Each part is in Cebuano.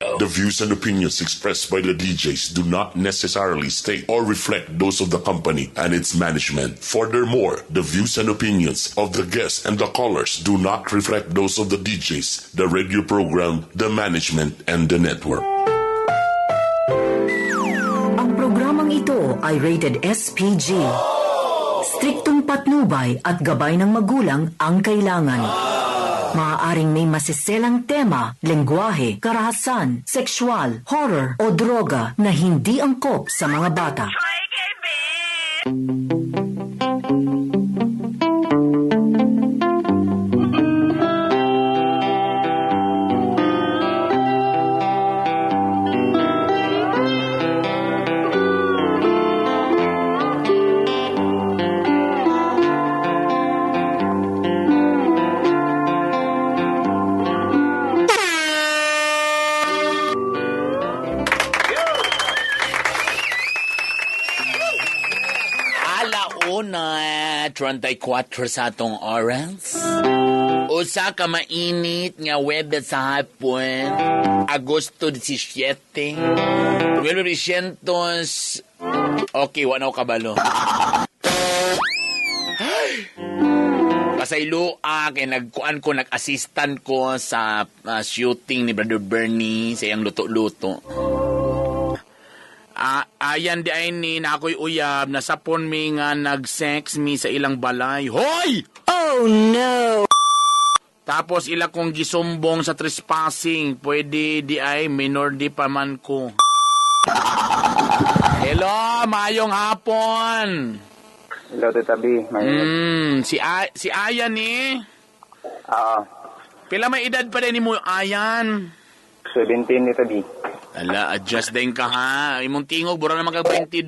The views and opinions expressed by the DJs do not necessarily state or reflect those of the company and its management. Furthermore, the views and opinions of the guests and the callers do not reflect those of the DJs, the radio program, the management, and the network. Ang programang ito ay rated SPG. Striktong patnubay at gabay ng magulang ang kailangan. Maaaring may masiselang tema, lengguwahe, karahasan, sexual, horror o droga na hindi angkop sa mga bata. Alauna, 34 sa atong oras. Usa ka mainit nga Webes sa hapon, Agosto 17, 1900. Okay, wala ko kabalo. Pasaylo, kay nagkuan ko, nag-assistant ko sa shooting ni Brother Bernie sa iyang luto-luto. Ayan di ay ni na ako'y uyab, nasapon mi nga nag-sex mi sa ilang balay. Hoy! Oh no! Tapos ila kong gisumbong sa trespassing. Pwede di ay minor di pa man ko. Hello, mayong hapon. Hello, Tita B. May, Si Ayan ni. Ah, Pila may edad pa rin mo Ayan? 17, Tita B. Ala, adjust din ka ha. Imong tingog, bura naman kag 22.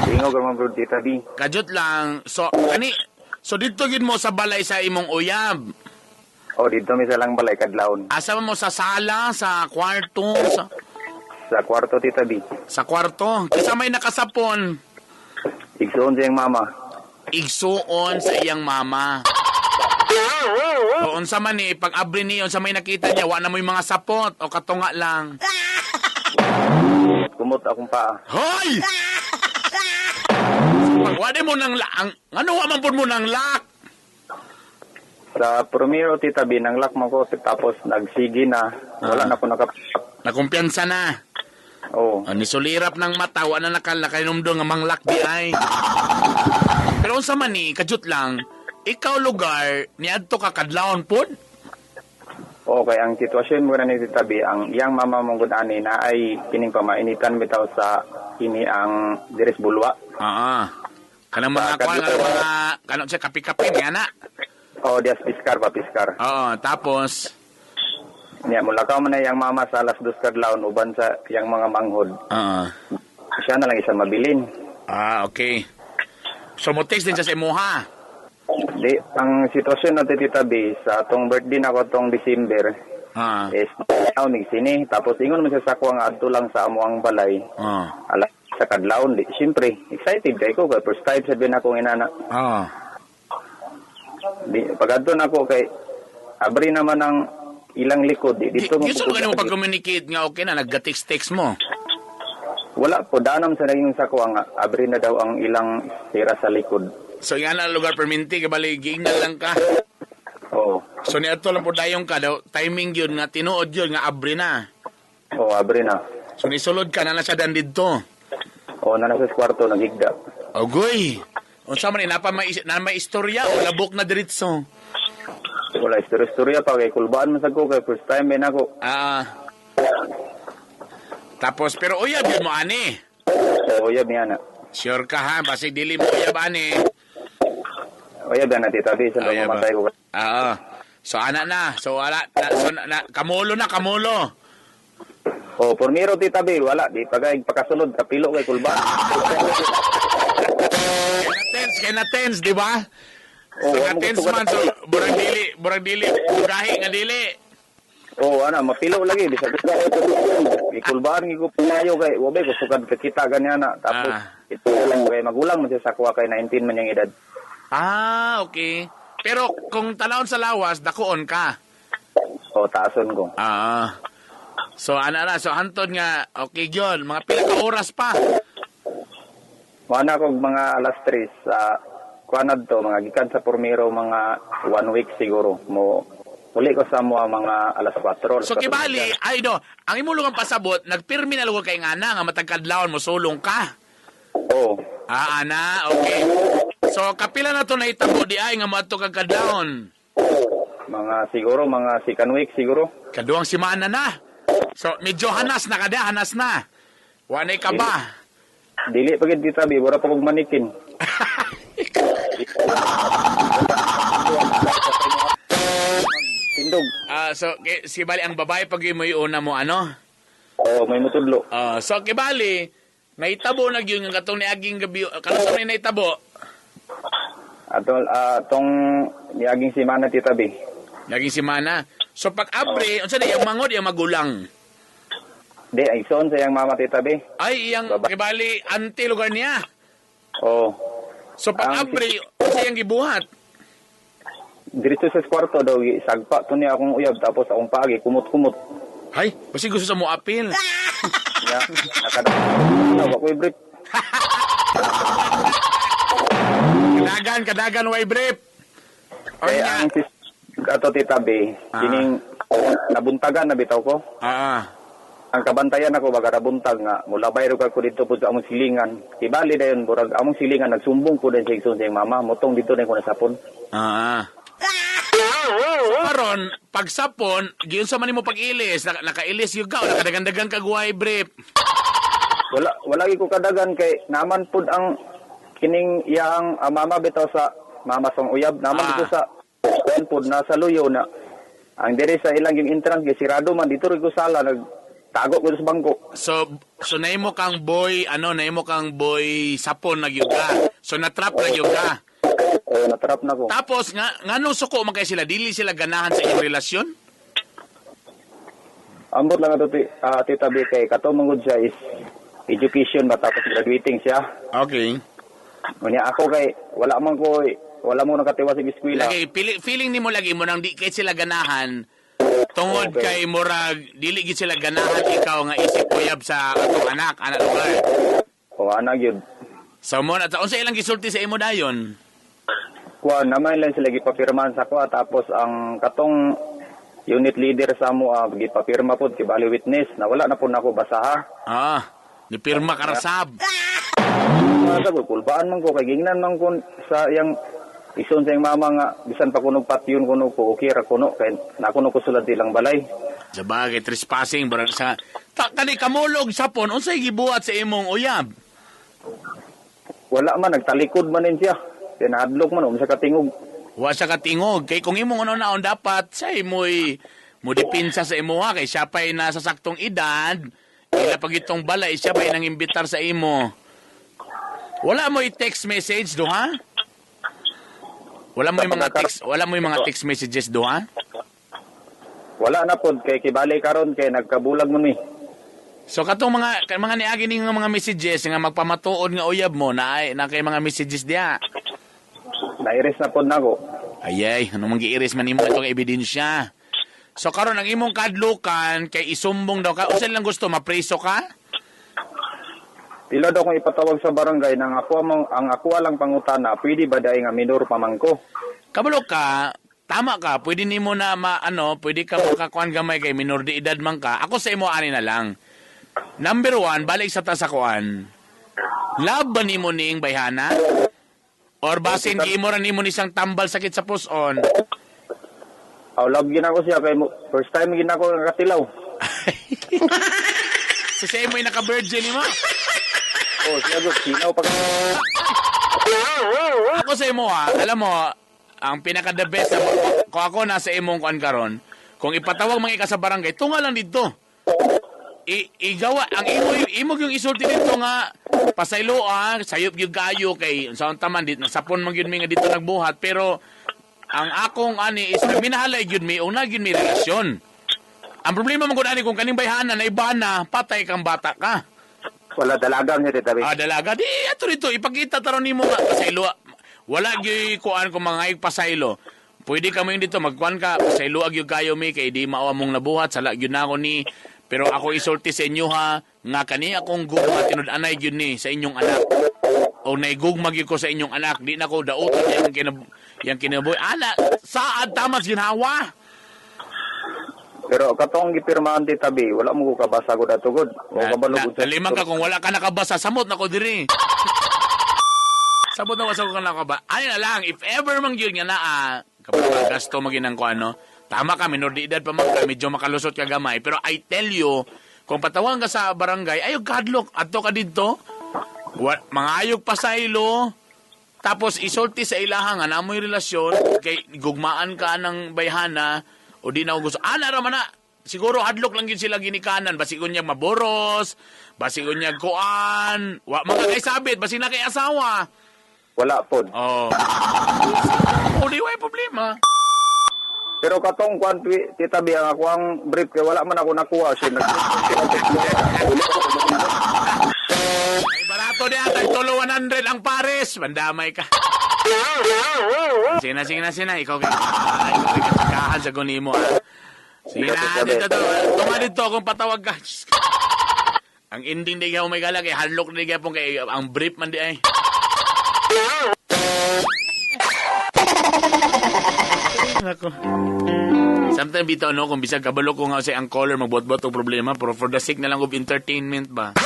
Tingog ang mga bro, Tita B. Kajot lang. So, kani, so dito gid mo sa balay sa imong uyab. O, dito mi sa lang balay, kadlawon. Asa mo sa sala, sa kwarto, sa, Sa kwarto, Tita B. sa kwarto. Kisa may nakasapon, Igsuon siyang mama. Igsuon sa iyang mama. O unsa man ni pag abri niyo unsa may nakita niya, wa na mo yung mga sapot o katunga lang. Kumot akong paa. Hoy! Pag wa di mo nang laang, ano wa man pud mo nang lock? Sa primero, Tita B, nang lock mo ko, tapos nagsigi na. Wala na ko nakap... Nakumpiyansa na. Oo. O, nisulirap ng mata, wa na nakalakainomdong nga manglock di ay. Pero unsa man ni, kajut lang, ikaw lugar, niadto ka kadlawon pod? Okay, ang sitwasyon mo na ni Tita B, ang iyang mama mong gud ani na ay kining pamainitan bitaw sa kini ang Dires Bulwa. Oo. Kanang mga Sa kuan, kadlawon. kanang mga, kanang siya, kape-kape, nga na. O, Dias Piskar pa, Piskar. Oo, tapos, Niya, mulakaw man na iyang mama sa alas 2 kadlawon uban sa iyang mga manghod. oo. Siya na lang isa mabilin. Ah, okay. So, mo text din siya sa imuha. Di, ang sitwasyon natin, Tita B, sa atong birthday na ko tong December, is now sini. Tapos ingon man siya sa ako ang adto lang sa amo ang balay. Ala sa kadlawon di. Siyempre, excited kay ko kay first time sabi na akong inana. Di pag adto na ako kay abri naman ang ilang likod di dito mo Gusto mo pugod- pag-communicate nga okay na, nagga-text-text mo. Wala po danam sa naging sa ako ang abri na daw ang ilang sira sa likod. So, nga na lugar perminti, kabali, giingnan lang ka. Oo. So, niadto lang po dayong ka daw, timing yun nga, tinuod yun nga, abri na. Oo, abri na. So, nisulod ka na na siya dan didto. Oo, na nasa kwarto nagigda. Ogoy! Unsa man ni napa may na may istorya o labok na diretso. Wala istorya-istorya pa kay kulbaan man sad ko kay first time din ako. Tapos pero uyab yun mo ani. Oo, uyab niya na. Sure ka ha, basig dili mo uyab ani. Uyab na Tita B, sa Uyab, mamatay ko. Oo. So ana na, so wala na, so na, na, kamulo na kamulo. Oh, pormiro Tita B, wala di pagay pakasulod kapilo kay kulbaan. Kay na tense, di ba? Oh, So, wa na mo tense gusto man, so burag dili, gahi nga dili. Oh, ana mapilo lagi bisag ikulbaan gi ko pinayo kay wa bay ko sukad kakita ganyan na. Tapos ito lang kay magulang man siya sa kuha kay 19 man yang edad. Ah, okay. Pero kung tanawon sa lawas, dakuon ka. Oh, taason ko. So ana ra, so hantod nga okay gyud, mga pila ka oras pa. Mo na kog mga alas 3 sa kuan to, mga gikan sa Pormiro, mga one week siguro. Mo uli ko sa mo mga alas 4. So kibali, ay do, ang imo lugang pasabot, nagpirmi na lugar kay ngana nga matag kadlawon mo sulong ka. Oo. Ah, ana, okay. So kapila na to nahitabo di ay nga moadto kag kadlawon? Mga siguro mga second week siguro. Kaduang simana na. So medyo hanas na kada, hanas na. Wanay ka ba? Dili pa gid, Tita B, wala pa kog manikin. Tindog. Ah, so si bali ang babae pag mo una mo ano? Oo, may mutudlo. Ah, so kibali nahitabo na gyud nga katong niaging gabi, kanus man nahitabo? Ato tong niaging simana, Tita B. Naging simana. So pag abre, unsa di ang mangod iyang magulang? Di ay son sa iyang mama, Tita B. Ay iyang kibali ante lugar niya. Oo. So pag abre, unsa iyang gibuhat? Diretso sa kwarto daw, sagpa to niya akong uyab tapos akong paagi kumot-kumot. Hay, basi gusto sa mo apil. Ya, nakada. Na wa koy brief. Kadagan, kadagan way brief. Kaya ang ato, Tita B, kining nabuntagan na bitaw ko. Ang kabantayan ako baga nabuntag nga mulabay ra ko dito pud sa among silingan. Kibali dayon burag among silingan nagsumbong po din sa igsoon sa iyang mama, motong dito na ko nasapon. So karon, pagsapon, giunsa man nimo pag-ilis, nakailis gyud ka o nakadagandagan kag way brief? Wala wala gyud ko kadagan kay naman pud ang kining iyang mama bitaw sa mama sang uyab naman dito sa kuan pud nasa luyo na ang diri sa ilang yung entrance kay sirado man dito rin ko sala nagtago ko sa bangko. So naimo kang boy, ano, naimo kang boy sapon na gyud ka. So natrap na gyud ka. Oo, natrap na ko. Tapos nga nganong suko man kay sila, dili sila ganahan sa inyong relasyon? Ambot lang ato Tita B kay kato mangud siya is education ba tapos graduating siya. Okay. Unya ako kay wala man ko wala mo nakatiwa sa eskwela. Lagi feeling nimo lagi mo nang di kay sila ganahan tungod kay murag dili gid sila ganahan ikaw nga isip uyab sa atong anak, anak lugar. O ana gyud. So mo na unsa ilang gisulti sa imo dayon? Kuan naman lang sila gipapirmahan sa kuha tapos ang katong unit leader sa amo gipapirma pod kay bali witness na wala na po nako basaha. Ah, nipirma ka ra sab. Sa kulbaan man ko kay gingnan man ko sa iyang ison sa iyang mama nga bisan pa kuno patyon kuno ko okay ra kuno kay nakuno ko sulad ilang balay. Sa bagay trespassing barang sa ta kani kamulog sapon unsay gibuhat sa imong uyab? Wala man nagtalikod man din siya. Pinadlok man unsa katingog. Wa siya katingog kay kung imong ano naon dapat sa imoy mo dipinsa sa imuha kay siya pa'y nasa saktong edad, ila pag itong balay siya pa'y nangimbitar sa imo. Wala mo i-text message duha? Wala mo yung mga text, wala mo yung mga text messages duha? Wala na pod kay kibali karon kay nagkabulag man mi. So katong mga niagi ning mga messages nga magpamatuod nga uyab mo na na kay mga messages diha. Nairis na pod nako. Ayay, ano mang giiris man nimo itong ebidensya. So karon ang imong kadlukan kay isumbong daw ka. Unsa lang gusto mapreso ka? Pila daw kung ipatawag sa barangay nang ako ang ako lang pangutana, pwede ba dai nga minor pa man ko? Kabalo ka, tama ka, pwede nimo na maano, pwede ka makakuan gamay kay minor de edad man ka. Ako sa imo ani na lang. Number 1, balik sa tasakuan. Love ba nimo ning bayhana? Or basin giimo ra nimo ni siyang tambal sakit sa puson? Aw, love gina ko siya kay first time gina ko nakatilaw. So siya mo'y naka-virgin nimo? Oh, siya gud sinaw pag Ako sa imo ha, alam mo, ang pinaka the best kung ako nasa imong kuan karon, kung ipatawag mga ika sa barangay, tunga lang dito. Igawa ang imo yung isulti dito nga pasaylo sayop gyud kayo kay sa taman dit nasapon man gyud mi nga dito nagbuhat, pero ang akong ani is minahalay gyud mi una gyud mi relasyon. Ang problema man gud ani kung kaning bayhana na ibana, patay kang bata ka. Wala dalaga niya dito. Ah, dalaga di ato dito ipakita taron nimo nga pasaylo. Wala gyud kuan kung mga pasaylo. Pwede ka mo yung dito magkuan ka pasaylo gyud kayo mi kay di mao among nabuhat sala gyud nako ni. Pero ako isulti sa inyo ha, nga kani akong gugma tinud-anay gyud ni sa inyong anak. O naigugma gyud ko sa inyong anak, di na ko dautan yang kinabuhi. Ana, saad tamas ginhawa. Pero katong gipirmahan, Tita B, wala mo ko kabasa gud ato gud. O kabalo gud. Naliman ka kung wala ka nakabasa, samot na ko diri. Samot na ko sa ka nakabasa. Ani na lang, if ever man gyud nga naa, kapag gasto maginang ko ano, tama ka, minor de edad pa man ka, medyo makalusot ka gamay. Pero I tell you, kung patawan ka sa barangay, ayog kadlok, adto ka didto, mga ayog pa sa ilo, tapos isulti sa ilaha nga namoy relasyon, kay gugmaan ka ng bayhana, o di na ako gusto. Ana ra man na. Siguro hadlok lang yun sila ginikanan. Basigon niya maboros, basigon niya kuan, wa mga kay sabit, basi na kay asawa. Wala pod. Oh. O di way problema. Pero katong kuan Tita B, ang ako ang brief kay wala man ako nakuha siya. Ay barato niya, tagtulo 100 ang pares. Bandamay ka. Sige na. Ikaw kay kahan sa gunimo. Sige na, dito. Tunga dito kung patawag ka. Ang ending di kayo may gala kay hadlok di kayo pong kay ang brief man di ay. Nako. Sometimes bitaw no, kung bisag kabalo ko nga sa ang caller magbuot-buot og problema, pero for the sake na lang of entertainment ba.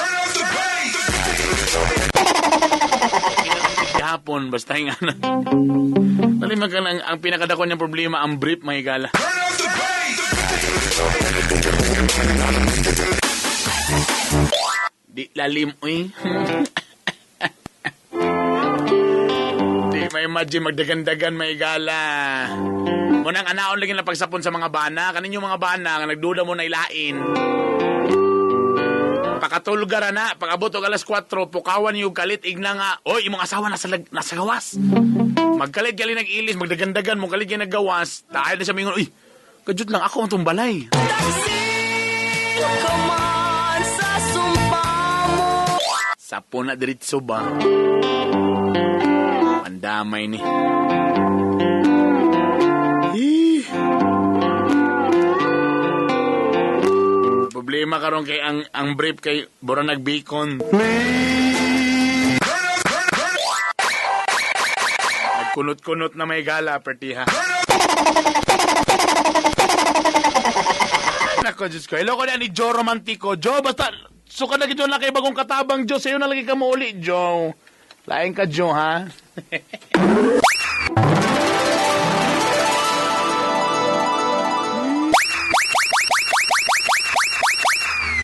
Gihapon basta nga na. Dali man ka lang, ang pinakadako niyang problema ang brief may gala. Di lalim uy. Di may imagine magdagandagan may gala. Munang anaon lagi na pagsapon sa mga bana. Kaninyo mga bana nga nagduda mo na ilain. Pakatulgara na, pag-abot og alas 4, pukawan yung kalit, igna nga, oy, imong asawa nasa gawas. Magkalit gali nag-ilis, magdagandagan, mo kalit gali naggawas, tayo na siya mingon, uy, kajut lang ako ang tumbalay. Taksil ka man sa sumpa mo. Sapo na diretso ba? Pandamay ni. Eh. Problema karon kay ang brief kay bura nagbacon. Nagkunot-kunot na may gala, pertiha. Nako, Diyos ko. Hello ko na ni Joe Romantico. Joe, basta suka na gito na kay bagong katabang, Joe. Sa'yo na lagi ka mo uli, Joe. Lain ka, Joe, ha?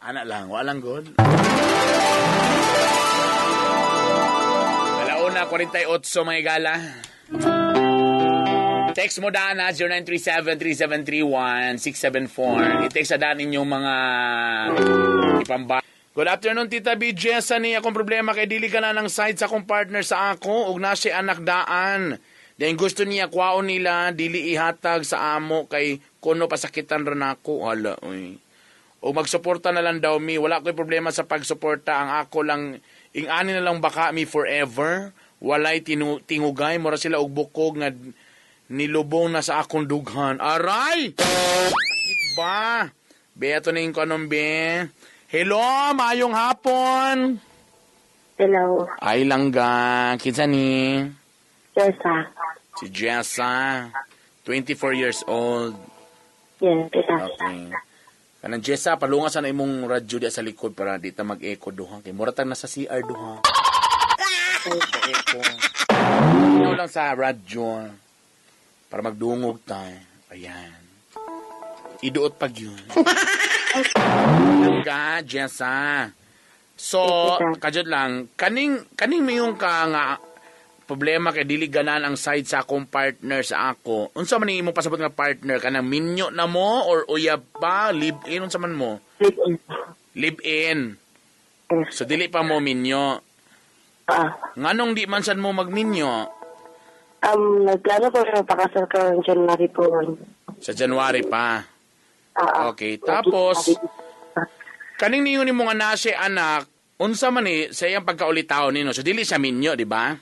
Ana lang, walang good. Alauna, 48, mga gala. Text mo daan na 0937-3731-674. I-text sa daan ninyong mga ipamba. Good afternoon, Tita B. Jessa ni akong problema kay dili ka na ng side sa akong partner sa ako ug na siya anak daan. Then gusto niya kwaon nila dili ihatag sa amo kay kuno pasakitan ra nako. Hala, oy. O magsuporta na lang daw mi. Wala ko'y problema sa pagsuporta. Ang ako lang, ing-ani na lang baka mi forever. Walay tingugay. Mura sila og bukog nga nilubong na sa akong dughan. Aray! Sakit ba? Be, ito na yung kanong be. Hello, maayong hapon. Hello. Ay langga. Kinsa ni? Jessa. Si Jessa. 24 years old. Yes, tita. Okay. Kanang Jessa, palunga sa na imong radyo di sa likod para di ta mag-echo duha. Kay mura tang nasa CR duha. Echo. Ino lang sa radyo para magdungog tayo. Ayan. Iduot pag yun. Langga, Jessa. So, kajot lang, kaning mayong ka nga problema kay dili ganan ang side sa akong partner sa ako. Unsa man imong pasabot nga partner kanang minyo na mo or uyab pa, live in, unsa man mo? Live in. Live in. So dili pa mo minyo. Nganong di man sad mo magminyo? Nagplano ko siya pakasal ka ng January po. Sa January pa. Okay, tapos kaning ningon nimo nga naa siya anak, unsa man ni sa iyang pagkaulitaw nino? So dili siya minyo, di ba?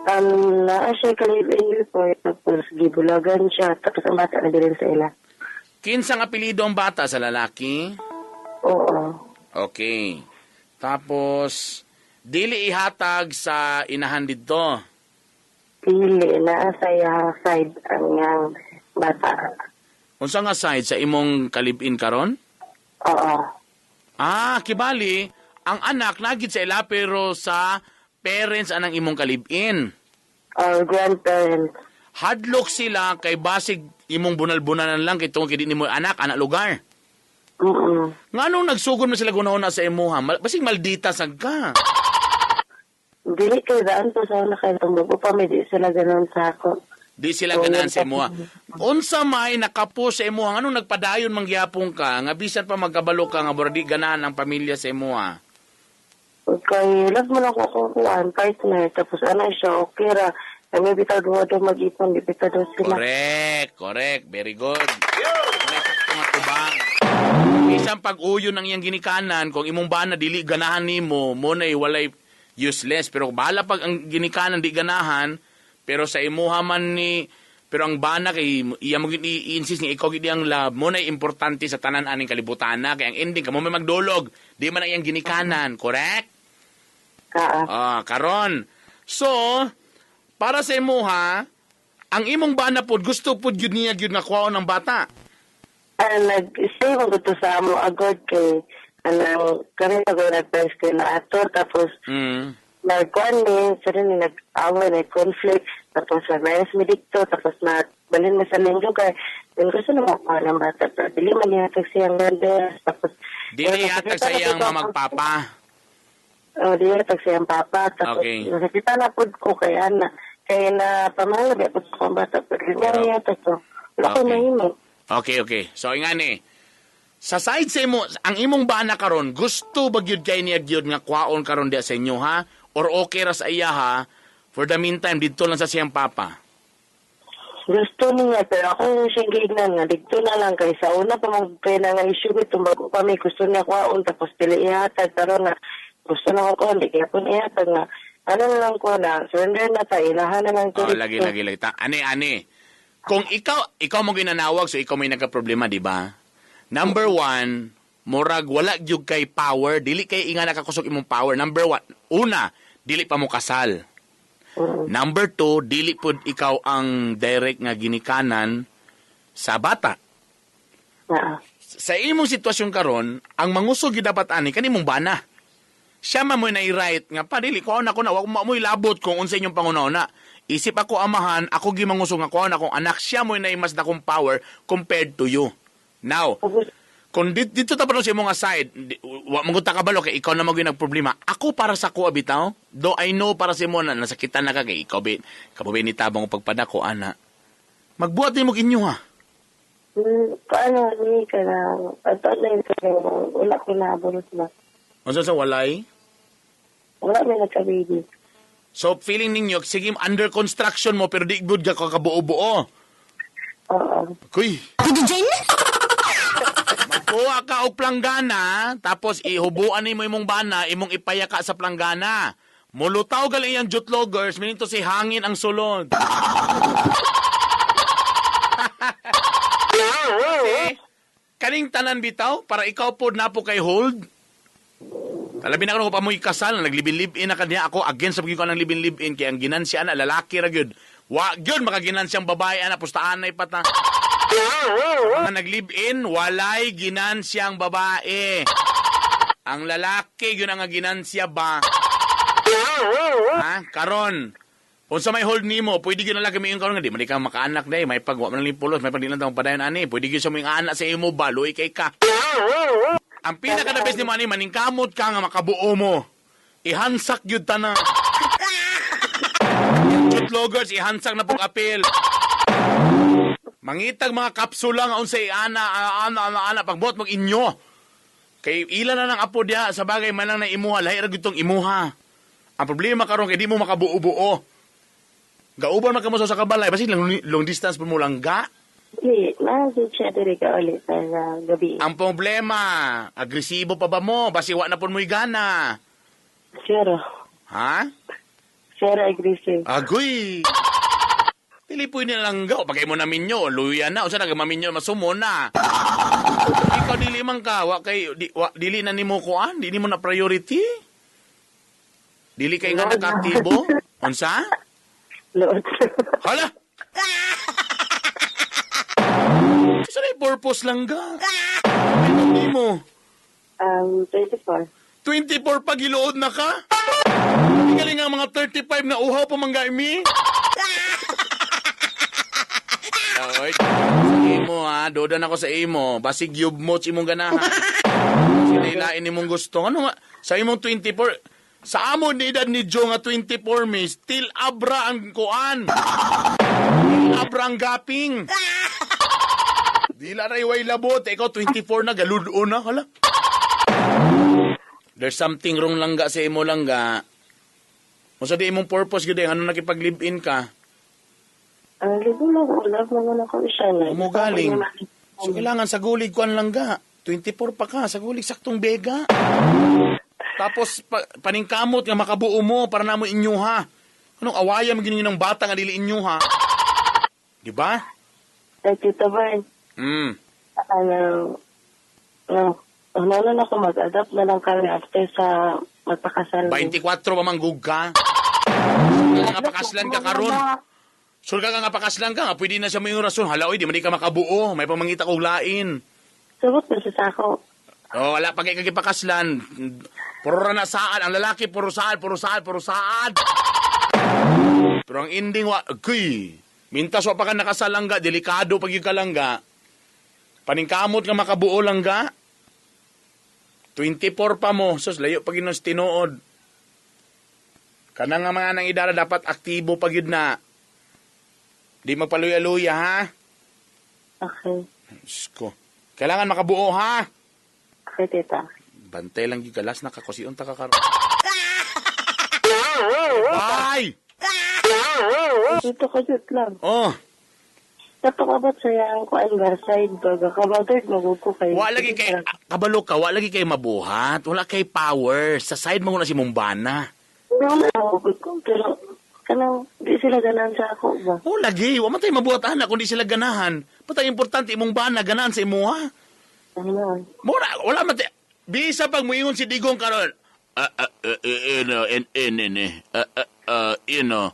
Naa siya ka-live-in before, tapos gibulagan siya, tapos ang bata na bilin sa ila. Kinsang apelyido ang bata sa lalaki? Oo. Okay. Tapos, dili ihatag sa inahan didto. Dili na sa iyang side ang iyang bata. Unsa nga side sa imong kalibin karon? Oo. Ah, kibali, ang anak nagid sa ila pero sa parents anang imong kalibin. Or grandparents. Hadlok sila kay basig imong bunal-bunanan lang kay tungod kay di nimo anak, anak lugar. Mm. Nganong nagsugod man sila gunahon na sa imuha? Basig maldita sad ka. Dili kay daan to sa una kay tumubo pa may di sila ganon sa ako. Di sila ganahan sa imuha. Unsa may nakapo sa imuha, nganong nagpadayon mangyapon ka, nga bisan pa magkabalo ka nga mura di ganahan ang pamilya sa imuha. Kay love mo lang ko akong kuan partner tapos ana siya okay ra. Kami bitaw duha do mag-ipon, di bitaw do sila. Correct, correct. Very good. May sakto nga tubang. Bisan pag-uyon ng iyang ginikanan, kung imong bana dili ganahan nimo, mo na'y walay useless. Pero bahala pag ang ginikanan di ganahan, pero sa imuha man ni, pero ang bana kay iya mo i-insist nga ikaw gid ang love, mo na'y importante sa tanan aning kalibutan na kay ang ending kamo may magdulog, di man ang iyang ginikanan, correct? Ah, Ah, karon. So, para sa imuha, ang imong bana pod gusto pod gyud niya gyud nga kuwaon ang bata. Ah, nag-stay mo to sa amo agad kay anang kami pag nag-press kay na ato tapos nagkuan ni sa rin nag-away nag-conflict tapos nag-mayas mi dito tapos nagbalhin mi sa linggo kay then gusto na makuha ng bata pero dili man niya hatag siyang ganda tapos Dili hatag sa iyang mamagpapa. Oh, dili hatag siyang papa tapos Okay. nakita na pud ko kay ana kay na pamahal ba pud ko ang bata pero dili Pero- niya hatag to wala ko Okay. mahimo. Okay, okay. So ingani. Sa side sa imo, ang imong bana karon, gusto ba gyud kay niya gyud nga kwaon karon diya sa inyo ha? Or okay ra sa iya ha? For the meantime didto lang sa siyang papa. Gusto niya, pero ako yung siyang giignan nga, dito na lang kay sa una pa mag kay na nga issue ko bago kami gusto niya kwaon tapos dili ihatag karon na gusto na ko kuan di kaya pun ihatag nga ano na lang ko na surrender na ta ilahan na lang Oh, lagi lagi lagi. Ta, ane ane. Kung ikaw mo ginanawag so ikaw may nagka-problema, di ba? Number one, murag wala gyud kay power, dili kay inga nakakusog imong power. Number one, una, dili pa mo kasal. Number two, dili pud ikaw ang direct nga ginikanan sa bata. Sa imong sitwasyon karon, ang mangusog gyud dapat ani kanimong bana. Siya man mo'y nai-right nga pa dili ko na ko na wa mo'y labot kung unsa inyong pangunauna. Isip ako amahan, ako gi mangusog nga kuha na akong anak, siya mo'y nai mas dakong power compared to you. Now, kung dito ta pa sa imong side, wa mo ta kabalo kay ikaw na magyud nagproblema. Ako para sa kuha bitaw, do I know para sa imo na nasakitan na ka kay ikaw bi kabo ni tabang og pagpadako ana. Magbuhat nimo inyo ha. Paano ni ka na ato na yun kay wala ko na abot na. Unsa sa walay? Wala may nagka-baby. So feeling ninyo sige under construction mo pero di gud ka kabuo-buo. Oo. Kuy. Magkuha ka og planggana, tapos ihubuan nimo imong bana, imong ipayaka sa planggana. Mulutaw gali iyang jutlogers, meaning to si hangin ang sulod. Kasi, kaning tanan bitaw, para ikaw po napo kay hold. Talabi na ko pa mo'y kasal, naglibin-libin na kanya ako, against sa pagiging ko ng libin-libin, kaya ang ginansya na, lalaki ra gyud. Wa gyud makaginansyang babae ana, pustaan na ipata. Mga nag-live-in, walay ginansyang babae. Ang lalaki, yun ang ginansya ba? Ha? Karon, kung sa may hold nimo, pwede gyud na lang kami yung karon nga di man di ka makaanak day, may pag wa man lang pulos, may pag di lang taong padayon ani, pwede gyud sa mo yung anak sa imo ba, luoy kay ka. Ang pinaka the best nimo ani maningkamot ka nga makabuo mo. Ihansak gyud tanan. Jutlogers, ihansak na pong apel. Mangitag mga kapsula nga unsay ana ana ana ana pagbuot mag inyo. Kay ila na nang apo diha sa bagay man lang na imuha lahi ra gyud tong imuha. Ang problema karon kay di mo makabuo-buo. Gauban man kamo sa kabalay basi lang long distance pa mo lang ga. Di, nasa siya diri ka ulit sa gabi. Ang problema, agresibo pa ba mo? Basi wa na pud mo'y gana. Zero. Ha? Zero aggressive. Agoy. Dili po nila lang gaw. Pag imo na minyo, luya na. Usa na maminyo, masumo na. Ikaw dili man ka, wa kay di, wa, dili na nimo kuan, di nimo na priority. Dili kay nga nakaaktibo. Unsa? Load. Hala. Sa na purpose lang ga? Ano mo? 24. 24 pag iluod na ka? Galing nga mga 35 na uhaw pa mangga mi. Oy, sa imo ha, dodan ako sa imo. Basig yub mo imong ganahan. Sila ilain imong gusto. Ano nga, sa imong 24, sa amo ni edad ni Joe nga 24 mi, still abra ang kuan. Still abra ang gaping. Dila na iway labot. Ikaw 24 na, galudo na. Hala. There's something wrong langga sa imo langga. Mo sa di imong purpose gyud eh, ano nakipag-live-in ka? Ang libo mo, love mo na ko siya. Mo galing. So kailangan sa gulig kuan langga. 24 pa ka, sa gulig saktong bega. Tapos paningkamot nga makabuo mo para namo inyo ha. Anong awayan mo ng bata nga dili inyo ha? Di ba? Ay, Tito Bern, ano, no, ano na ako mag-adapt na lang kami after sa magpakasal. 24 pa manggug ka. Nga pakaslan ka karon. Sul ka nga pakaslan ka nga pwede na siya may rason. Hala oy, di man di ka makabuo, may pamangita kog lain. Subot na siya sa ako. Oh, wala pa kay kagipakaslan. Puro ra na saad ang lalaki, puro saad, puro saad, puro saad. Pero ang ending wa, kuy. Mintas wa pa ka nakasalangga, delikado pag yung kalangga. Paningkamot nga makabuo langga. 24 pa mo, sus layo pag yun tinuod. Kanang nga mga nang idara dapat aktibo pag yun na. Di magpaluya-luya ha. Okay. Diyos ko. Kailangan makabuo ha. Okay, tita. Bantay lang yung galas na kakusion ta kakaroon. Bye! Dito ko jud lang. Oh, Napakabot sa yang kuan ba side ba kabothered magugo kayo. wa lagi kay kabalo ka, wa lagi kay mabuhat, wala kay power. Sa side mo na si Mumbana. Wala na ko pero kanang di sila ganahan sa ako ba. Oh, lagi, wa man tay mabuhat ana kung di sila ganahan. Patay importante imong bana ganahan sa imuha. Ano? Mura, wala man tay bisa pag muingon si Digong karon. You know,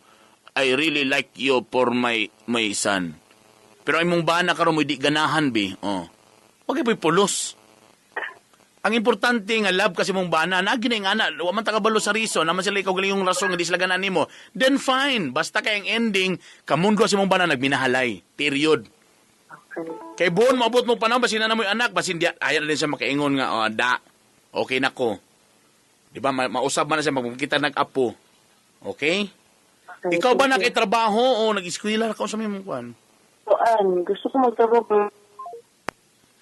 I really like you for my son. Pero imong bana karon mo di ganahan bi. Oh. Wag kay pulos. Ang importante nga love kasi mong bana, na gini nga na, wa man ta kabalo sa reason, naman sila ikaw galing yung rason nga di sila ganahan nimo. Then fine, basta kay ang ending, kamundo si mong bana nagminahalay. Period. Okay. Kay buon maabot mo panahon basin na mo yung anak, basin di ayaw na din siya makaingon nga oh, da. Okay na ko. Di ba mausab man na siya magkita nag-apo. Okay? Okay, Ikaw ba thank you. nakitrabaho o nag-eskwela ka sa mong kuan? Kuan, gusto ko magtrabaho.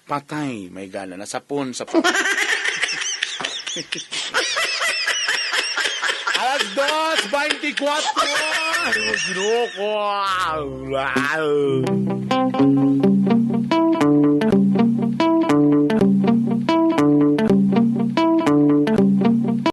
Patay, may gala nasapon sa pa. Alas 2:24. Ay, Ginoo ko.